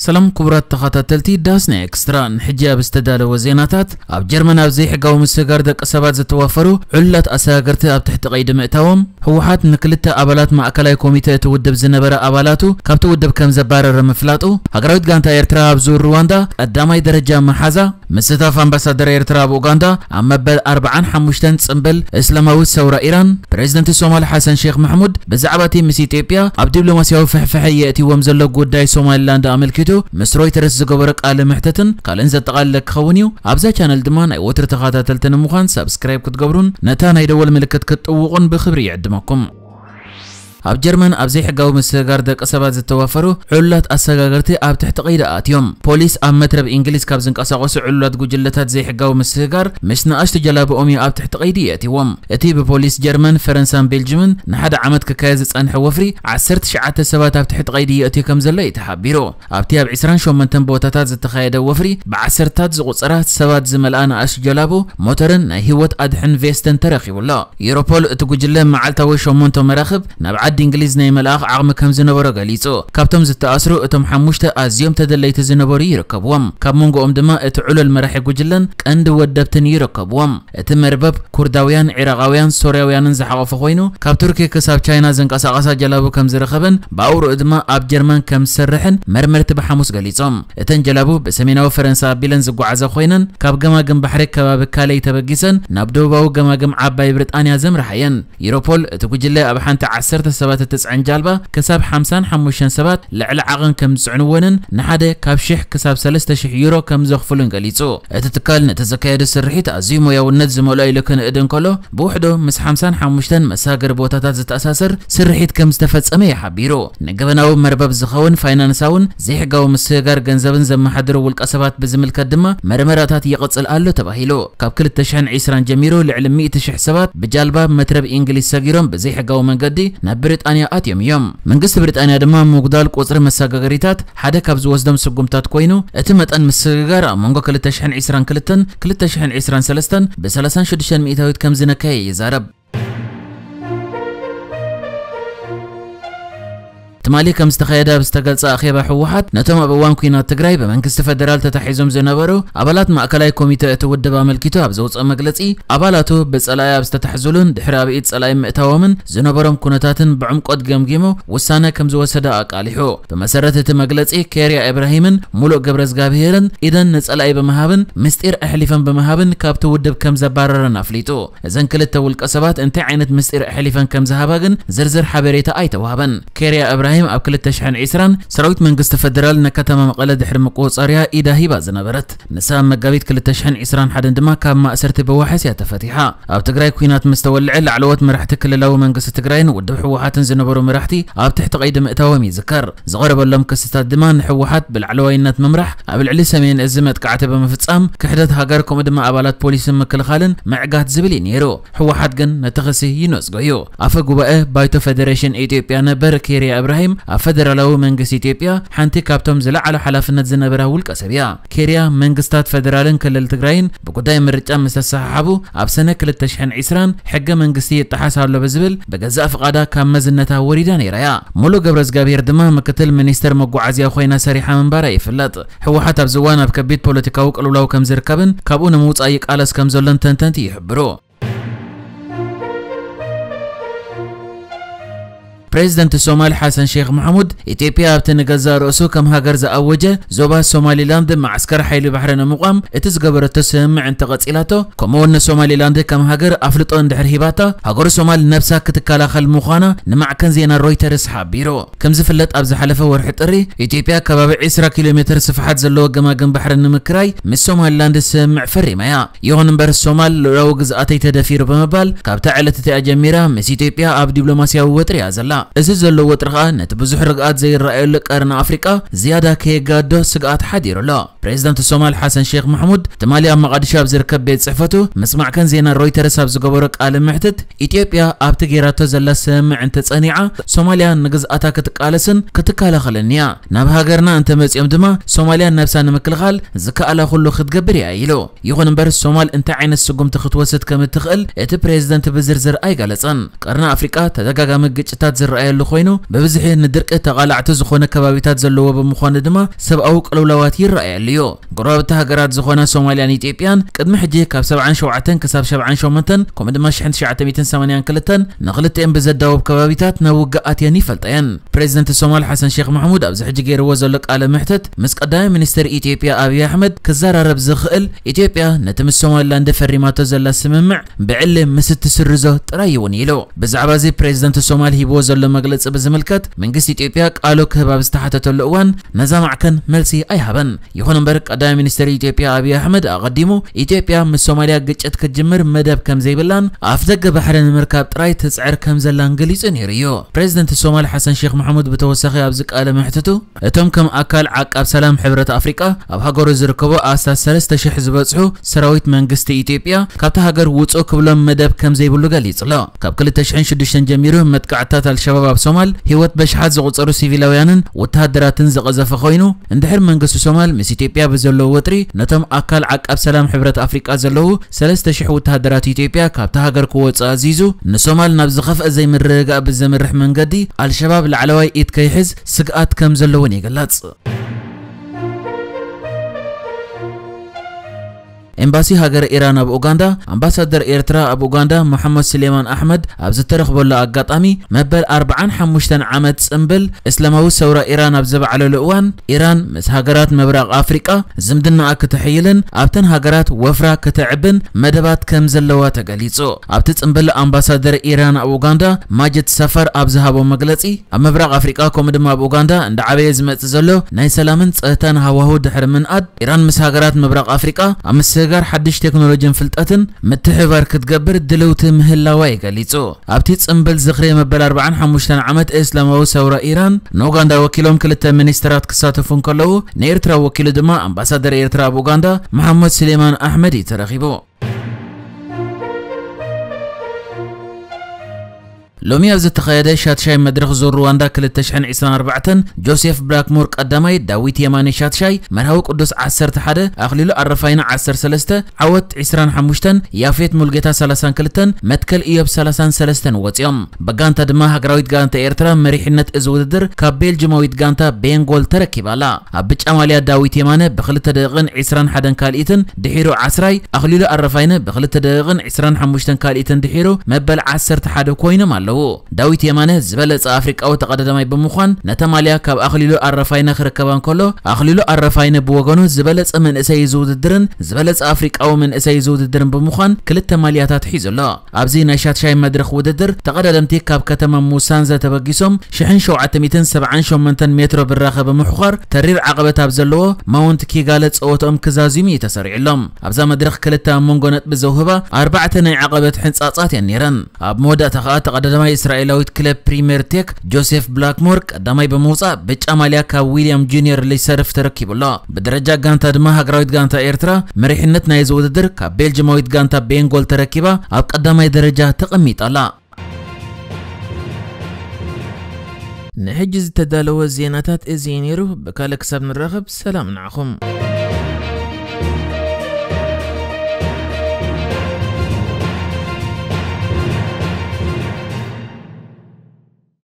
ሰላም ክቡራት ተኸታተልቲ ዳስና ኤክስትራ፣ ንሕጂ ኣብ ዝተዳለወ ዜናታት፣ ኣብ ጀርመን ኣብ ዘይሕጋዊ ምስግጋር ደቂ ሰባት ዝተዋፈሩ ዕሉላት ኣሰጋገርቲ ኣብ ትሕቲ ቀይዲ ምእታዎም፣ ህወሓት ንክልተ ኣባላት ማእከላይ ኮሚተ እቲ ውድብ ዝነበረ ኣባላቱ ካብቲ ውድብ ከም ዘባረረ ምፍላጡ፣ ሃገራዊት ጋንታ ኤርትራ ኣብ ዙር ሩዋንዳ ቀዳማይ ደረጃ መሓዛ፣ ምስታፍ ኣምባሳደር ኤርትራ ኣብ ኡጋንዳ ኣብ መበል ኣርብዓን ሓሙሽተን ጽምብል እስላማዊት ሰውራ ኢራን፣ ፕሬዝደንት ሶማል ሓሰን ሼክ ማሕሙድ ብዛዕባ እቲ ምስ ኢትዮጵያ ኣብ ዲፕሎማስያዊ ፍሕፍሐ የእትይዎም ዘሎ ጉዳይ ሶማሊላንድ ኣመልኪቱ ምስ ሮይተርስ ዝገበሮ ቃለ መሕተትን ካልእን ዘጠቓለለ ክኸውን እዩ። ኣብዛ ቻነል ድማ ናይ ወትሪ ተኸታተልቲ ንምዃን ሳብስክራይብ ክትገብሩን ነታ ናይ ደወል ምልክት ክትጥውቑን ብኽብሪ ይዕድመኩም። ኣብ ጀርመን ኣብ ዘይሕጋዊ ምስግጋር ደቂ ሰባት ዝተዋፈሩ ዕሉላት ኣሰጋገርቲ ኣብ ትሕቲ ቀይዲ ኣትዮም። ፖሊስ ኣብ መትረብ እንግሊዝ ካብ ዝንቀሳቐሱ ዕሉላት ጉጅለታት ዘይሕጋዊ ምስግጋር ምስ ንኣሽቱ ጀላብኦም እዩ ኣብ ትሕቲ ቀይዲ የእትዎም። እቲ ብፖሊስ ጀርመን፣ ፈረንሳን ቤልጅምን ንሓደ ዓመት ክካየድ ዝጸንሐ ወፍሪ ዓሰርተ ትሽዓተ ሰባት ኣብ ትሕቲ ቀይዲ የእትዮ ከም ዘሎ እዩ ተሓቢሩ። ኣብቲ ኣብ ዕስራን ሸሞንተን ቦታታት ዝተኻየደ ወፍሪ ብዓሰርታት ዝቑጸራ ሰባት ዝመልኣ ንኣሽቱ ጀላቡ፣ ሞተርን ናይ ህይወት ኣድሕን ቬስትን ተረኺቡ ኣሎ። ዩሮፖል እቲ ጉጅለ መዓልታዊ ሸሞንተ መራኽብ ናብ ዓዲ እንግሊዝ ናይ መልኣኽ ዓቕሚ ከም ዝነበሮ ገሊጹ። ካብቶም ዝተኣስሩ እቶም ሓሙሽተ ኣዝዮም ተደለይቲ ዝነበሩ ይርከብዎም። ካብ መንጎኦም ድማ እቲ ዕሉል መራሒ ጉጅለን ቀንዲ ወደብትን ይርከብዎም። እቲ መርበብ ኩርዳውያን፣ ዒራቓውያን፣ ሶርያውያንን ዝሓቖፈ ኮይኑ፣ ካብ ቱርኪ ክሳብ ቻይና ዝንቀሳቐሳ ጀላቡ ከም ዝረኸበን ብኣውርኡ ድማ ኣብ ጀርመን ከም ዝሰርሕን መርመርቲ ብሓሙስ ገሊጾም። እተን ጀላቡ ብሰሜናዊ ፈረንሳ ኣቢለን ዝጓዓዛ ኮይነን፣ ካብ ገማግም ባሕሪ ከባቢ ካሌይ ተበጊሰን ናብ ደቡባዊ ገማግም ዓባይ ብሪጣንያ ዘምርሓ እየን። ዩሮፖል እቲ ጉጅለ ኣብ ሓንቲ ዓሰርተ ሰባት እትጽዕን ጃልባ ክሳብ ሓምሳን ሓሙሽተን ሰባት ልዕሊ ዓቐን ከም ዝጽዕንወንን ንሓደ ካብ ሽሕ ክሳብ ሰለስተ ሽሕ ዩሮ ከም ዘኽፍሉን ገሊጹ። እቲ ትካል ነቲ ዘካየዶ ስርሒት ኣዝዩ ሞያውነት ዝመልኦ ኢሉ ክንእድ እንከሎ፣ ብውሕዱ ምስ ሓምሳን ሓሙሽተን መሳገሪ ቦታታት ዝተኣሳሰር ስርሒት ከም ዝተፈጸመ እዩ ሓቢሩ። ንገበናዊ መርበብ ዝኸውን ፋይናንሳውን ዘይሕጋዊ ምስግጋር ገንዘብን ዘመሓድሩ ውልቀ ሰባት ብዝምልከት ድማ መርመራታት ይቕጽል ኣሎ ተባሂሉ። ካብ ክልተ ሽሕን ዕስራን ጀሚሩ ልዕሊ ሚእቲ ሽሕ ሰባት ብጃልባ መትረብ እንግሊዝ ሰጊሮም ብዘይሕጋዊ መንገዲ ናብ ብሪጣንያ ኣትዮም እዮም። መንግስቲ ብሪጣንያ ድማ ምጉዳል ቁጽሪ መሰጋገሪታት ሓደ ካብ ዝወስዶም ስጉምታት ኮይኑ፣ እቲ መጠን ምስግጋር ኣብ መንጎ ክልተ ሽሕን ዕስራን ክልተን ክልተ ሽሕን ዕስራን ሰለስተን ብሰላሳን ሽዱሽተን ሚእታዊት ከም ዝነከየ ይዛረብ። ትማሊ ከም ዝተኻየደ ኣብ ዝተገልጸ ኣኼባ ህወሓት፣ ነቶም ኣብ እዋን ኲናት ትግራይ ብመንግስቲ ፈደራል ተታሒዞም ዝነበሩ ኣባላት ማእከላይ ኮሚተ እቲ ውድብ ኣመልኪቱ ኣብ ዘውፅኦ መግለጺ፣ ኣባላቱ ብጸላኢ ኣብ ዝተታሕዙሉን ድሕሪ ኣብ ኢድ ጸላኢ ምእታዎምን ዝነበሮም ኩነታትን ብዕምቆት ገምጊሙ ውሳነ ከም ዝወሰደ ኣቃሊሑ። ብመሰረት እቲ መግለጺ፣ ኬርያ ኢብራሂምን ሙሉእ ገብረዝጋብሄርን ኢደን ንጸላኢ ብምሃብን ምስጢር ኣሕሊፈን ብምሃብን ካብቲ ውድብ ከም ዘባረረን ኣፍሊጡ። እዘን ክልተ ውልቀ ሰባት እንታይ ዓይነት ምስጢር ኣሕሊፈን ከም ዝሃባ ግን ዝርዝር ሓበሬታ ኣይተዋህበን። ኬርያ እብራሂም ኣብ ክልተ ሽሕን ዕስራን ሰራዊት መንግስቲ ፈደራል ንከተማ መቐለ ድሕሪ ምቁጽጻርያ ኢዳ ሂባ ዝነበረት። ንሳ ኣብ መጋቢት ክልተ ሽሕን ዕስራን ሓደን ድማ ካብ ማእሰርቲ ብዋሕስ እያ ተፈቲሓ። ኣብ ትግራይ ኲናት ምስ ተወልዐ ላዕለዎት መራሕቲ ክልላዊ መንግስቲ ትግራይን ውድብ ህወሓትን ዝነበሩ መራሕቲ ኣብ ትሕቲ ቀይዲ ምእታዎም ይዝከር። ዝቐረበሎም ክስታት ድማ ንህወሓት ብላዕለዋይነት ምምራሕ፣ ኣብ ልዕሊ ሰሜን እዚ መጥቃዕቲ ብምፍጻም፣ ክሕደት ሃገር ከምኡ ድማ ኣባላት ፖሊስን ምክልኻልን ምዕጋት ዝብል እዩ ነይሩ። ህወሓት ግን ነቲ ክሲ ይነጽጎ እዩ። ኣፈ ጉባኤ ባይቶ ፈደሬሽን ኢትዮጵያ ነበር ኬርያ እብራሂም ኣብ ፈደራላዊ መንግስቲ ኢትዮጵያ ሓንቲ ካብቶም ዝለዓሉ ሓላፍነት ዝነበራ ውልቀ ሰብ እያ። ኬርያ መንግስታት ፈደራልን ክልል ትግራይን ብጉዳይ ምርጫ ምስ ተሰሓሓቡ ኣብ ሰነ ክልተ ሽሕን ዕስራን ሕገ መንግስቲ ይጠሓስ ኣሎ ብዝብል ብገዛእ ፍቓዳ ካብ መዝነታ ወሪዳ ነይራ እያ። ሙሉ ገብረዝጋብሔር ድማ ምክትል ሚኒስትር መጓዓዝያ ኮይና ሰሪሓ ምንባራ ይፍለጥ። ህወሓት ኣብዚ እዋን ኣብ ከቢድ ፖለቲካዊ ቅልውላው ከም ዝርከብን ካብኡ ንምውፃእ ይቃለስ ከም ዘሎን ተንተንቲ ይሕብሩ። ፕሬዚደንት ሶማል ሓሰን ሼክ ማሕሙድ፣ ኢትዮጵያ ኣብቲ ንገዛእ ርእሱ ከም ሃገር ዝኣወጀ ዞባ ሶማሊላንድ መዓስከር ሓይሊ ባሕሪ ንምቋም እቲ ዝገበረቶ ስምምዕ እንተቐጺላቶ፣ ከምኡውን ንሶማሊላንድ ከም ሃገር ኣፍልጦ እንድሕር ሂባታ፣ ሃገሩ ሶማል ነብሳ ክትከላኸል ምዃና ንማዕከን ዜና ሮይተርስ ሓቢሩ። ከም ዝፍለጥ፣ ኣብ ዝሓለፈ ወርሒ ጥሪ፣ ኢትዮጵያ ከባቢ ዕስራ ኪሎ ሜትር ስፍሓት ዘለዎ ገማግም ባሕሪ ንምክራይ ምስ ሶማሊላንድ ስምምዕ ፈሪማ እያ። ይኹን እምበር፣ ሶማል ልኡላዊ ግዝኣተይ ተደፊሩ ብምባል፣ ካብታ ዕለት እቲኣ ጀሚራ ምስ ኢትዮጵያ ኣብ ዲፕሎማስያዊ ወጥሪ እያ ዘላ። እዚ ዘሎ ወጥሪ ከኣ ነቲ ብዙሕ ርግኣት ዘይረኣየሉ ቀርኒ ኣፍሪቃ ዝያዳ ከየጋዶ ስግኣት ሓዲሩ ኣሎ። ፕሬዚደንት ሶማል ሓሰን ሼክ ማሕሙድ ትማሊ ኣብ መቓዲሾ ኣብ ዝርከብ ቤት ጽሕፈቱ ምስ ማዕከን ዜና ሮይተርስ ኣብ ዝገበሮ ቃለ መሕትት፣ ኢትዮጵያ ኣብቲ ገይራቶ ዘላ ስምምዕ እንተጸኒዓ፣ ሶማልያ ንግዝኣታ ክትቃለስን ክትከላኸልን እያ። ናብ ሃገርና እንተመጺኦም ድማ ሶማልያ ነብሳ ንምክልኻል ዝከኣላ ኩሉ ክትገብር እያ ኢሉ። ይኹን እምበር ሶማል እንታይ ዓይነት ስጉምቲ ክትወስድ ከም እትኽእል እቲ ፕሬዚደንት ብዝርዝር ኣይገለጸን። ቀርኒ ኣፍሪቃ ተደጋጋሚ ግጭታት ዝረኣየሉ ኮይኑ፣ ብብዝሒ ንድርቂ ተቓላዕቲ ዝኾነ ከባቢታት ዘለዎ ብምዃኑ ድማ ሰብኣዊ ቅልውላዋት ይረኣየሉ እዩ። ጎረባብቲ ሃገራት ዝኾና ሶማልያን ኢትዮጵያን ቅድሚ ሕጂ ካብ ሰብዓን ሸውዓተን ክሳብ ሰብዓን ሸሞንተን ከምኡ ድማ ሽሕን ትሽዓተ ሚእትን ሰማንያን ክልተን ንኽልቲኤን ብዘዳውብ ከባቢታት ናብ ውግእ ኣትየን ይፈልጣ እየን። ፕሬዚደንት ሶማል ሓሰን ሼክ ማሕሙድ ኣብዚ ሕጂ ገይርዎ ዘሎ ቃለ መሕተት ምስ ቀዳማይ ሚኒስትር ኢትዮጵያ ኣብይ ኣሕመድ ክዘራረብ ዝኽእል፣ ኢትዮጵያ ነቲ ምስ ሶማሊላንድ ፈሪማቶ ዘላ ስምምዕ ብዕሊ ምስ እትስርዞ ጥራይ እውን ኢሉ። ብዛዕባ እዚ ፕሬዚደንት ሶማል ሂብዎ ዘሎ መግለጺ ብዝምልከት መንግስቲ ኢትዮጵያ ቃሉ ክህብ ኣብ ዝተሓተተሉ እዋን ነዛ ማዕከን መልሲ ኣይሃበን። ይኹን እምበር ቀዳማይ ሚኒስትር ኢትዮጵያ ኣብይ ኣሕመድ ኣቐዲሙ ኢትዮጵያ ምስ ሶማልያ ግጭት ክትጅምር መደብ ከም ዘይብላን ኣፍ ደገ ባሕሪ ንምርካብ ጥራይ ትጽዕር ከም ዘላን ገሊጹ ነይሩ እዩ። ፕሬዚደንት ሶማል ሓሰን ሼክ ማሕሙድ ብተወሳኺ ኣብዚ ቃለ መሕትቱ እቶም ከም ኣካል ዓቃብ ሰላም ሕብረት ኣፍሪቃ ኣብ ሃገሩ ዝርከቡ ኣስታት ሰለስተ ሽሕ ዝበጽሑ ሰራዊት መንግስቲ ኢትዮጵያ ካብታ ሃገር ውጹእ ክብሎም መደብ ከም ዘይብሉ ገሊጹ ኣሎ። ካብ ክልተ ሽሕን ሽዱሽተን ጀሚሩ መጥቃዕትታት ኣልሸባብ ኣብ ሶማል ህይወት በሽሓት ዝቑጸሩ ሲቪላውያንን ወተሃደራትን ዝቐዘፈ ኮይኑ፣ እንድሕር መንግስቲ ሶማል ምስ ኢትዮጵያ ብዘለዎ ወጥሪ ነቶም ኣካል ዓቃብ ሰላም ሕብረት ኣፍሪቃ ዘለዉ ሰለስተ ሽሕ ወተሃደራት ኢትዮጵያ ካብታ ሃገር ክወጹ ኣዚዙ፣ ንሶማል ናብ ዝኸፍአ ዘይምርግጋእ ብዘምርሕ መንገዲ ኣልሸባብ ላዕለዋይ ኢድ ከይሕዝ ስግኣት ከም ዘለዎን ይግለጽ። ኤምባሲ ሃገር ኢራን ኣብ ኡጋንዳ፣ ኣምባሳደር ኤርትራ ኣብ ኡጋንዳ መሐመድ ስሌማን ኣሕመድ ኣብ ዝተረኽበሉ ኣጋጣሚ፣ መበል ኣርብዓን ሓሙሽተን ዓመት ጽምብል እስላማዊ ሰውራ ኢራን ኣብ ዘበዓለሉ እዋን፣ ኢራን ምስ ሃገራት ምብራቕ ኣፍሪቃ ዝምድናኣ ክተሐይልን ኣብተን ሃገራት ወፍራ ክተዕብን መደባት ከም ዘለዋ ተገሊጹ። ኣብቲ ጽምብል ኣምባሳደር ኢራን ኣብ ኡጋንዳ ማጅድ ሰፈር ኣብ ዝሃቦ መግለጺ፣ ኣብ ምብራቕ ኣፍሪቃ ከምኡ ድማ ኣብ ኡጋንዳ እንዳዓበየ ዝመጽእ ዘሎ ናይ ሰላምን ጸጥታን ሃዋሁ ድሕሪ ምንኣድ፣ ኢራን ምስ ሃገራት ምብራቕ ኣፍሪቃ ኣብ ምስግጋር ሓድሽ ቴክኖሎጂን ፍልጠትን ምትሕብባር ክትገብር ድልውቲ ምህላዋ እዩ ገሊጹ። ኣብቲ ጽምብል ዝኽሪ መበል ኣርብዓን ሓሙሽተን ዓመት እስላማዊ ሰውራ ኢራን ንኡጋንዳ ወኪሎም ክልተ ሚኒስትራት ክሳተፉ እንከለዉ፣ ንኤርትራ ወኪሉ ድማ ኣምባሳደር ኤርትራ ኣብ ኡጋንዳ መሓመድ ስሌማን ኣሕመድ እዩ ተረኺቡ። ሎሚ ኣብ ዝተኻየደ ሻትሻይ መድረኽ ዙር ሩዋንዳ ክልተ ሽሕን ዕስራን ኣርባዕተን፣ ጆሴፍ ብላክሞር ቀዳማይ፣ ዳዊት የማነ ሻትሻይ፣ መርሃዊ ቅዱስ ዓሰርተ ሓደ፣ ኣኽሊሉ ኣረፋይነ ዓሰርተ ሰለስተ፣ ዓወት ዕስራን ሓሙሽተን፣ ያፌት ሙልጌታ ሰላሳን ክልተን፣ መትከል ኢዮብ ሰላሳን ሰለስተን ወጺኦም። ብጋንታ ድማ ሃገራዊት ጋንታ ኤርትራ መሪሕነት እዚ ውድድር ካብ ቤልጅማዊት ጋንታ ቤንጎል ተረኪባ ኣላ። ኣብ ብጫ ማልያ ዳዊት የማነ ብክልተ ደቂቕን ዕስራን ሓደን ካልኢትን ድሒሩ ዓስራይ፣ ኣኽሊሉ ኣረፋይነ ብክልተ ደቂቕን ዕስራን ሓሙሽተን ካልኢትን ድሒሩ መበል ዓሰርተ ሓደ ኮይኖም ኣለዉ። ዳዊት የማነ ዝበለጸ ኣፍሪቃዊ ተቐዳዳማይ ብምዃን ነታ ማልያ ካብ ኣኽሊሉ ኣረፋይነ ክርከባ እንከሎ፣ ኣኽሊሉ ኣረፋይነ ብወገኑ ዝበለጸ መንእሰይ እዚ ውድድርን ዝበለጸ ኣፍሪቃዊ መንእሰይ እዚ ውድድርን ብምዃን ክልተ ማልያታት ሒዙ ኣሎ። ኣብዚ ናይ ሻትሻይ መድረኽ ውድድር ተቐዳደምቲ ካብ ከተማ ሙሳንዘ ተበጊሶም ሽሕን ሸውዓተ ሚእትን ሰብዓን ሸሞንተን ሜትሮ ብራኸ ብምሕዃር ተሪር ዓቐበት ኣብ ዘለዎ ማውንት ኪጋለ ጸወትኦም ክዛዝሙ እዩ ተሰሪዑሎም። ኣብዛ መድረኽ ክልተ ኣብ መንጎ ነጥቢ ዘውህባ ኣርባዕተ ናይ ዓቐበት ሕንጻጻት እየን ነይረን። ኣብ መወዳእታ ከኣ ተቐዳዳማይ እስራኤላዊት ክለብ ፕሪምየር ቴክ ጆሴፍ ብላክሞር ቀዳማይ ብምውጻእ ብጫ ማልያ ካብ ዊልያም ጁኒየር ሊሰርፍ ተረኪቡ ኣሎ። ብደረጃ ጋንታ ድማ ሃገራዊት ጋንታ ኤርትራ መሪሕነት ናይዚ ውድድር ካብ ቤልጅማዊት ጋንታ ቤንጎል ተረኪባ ኣብ ቀዳማይ ደረጃ ተቐሚጣ ኣላ። ንሕጂ ዝተዳለወ ዜናታት እዚ እዩ ነይሩ። ብካልእ ክሳብ ንራኸብ ሰላም ንዓኹም።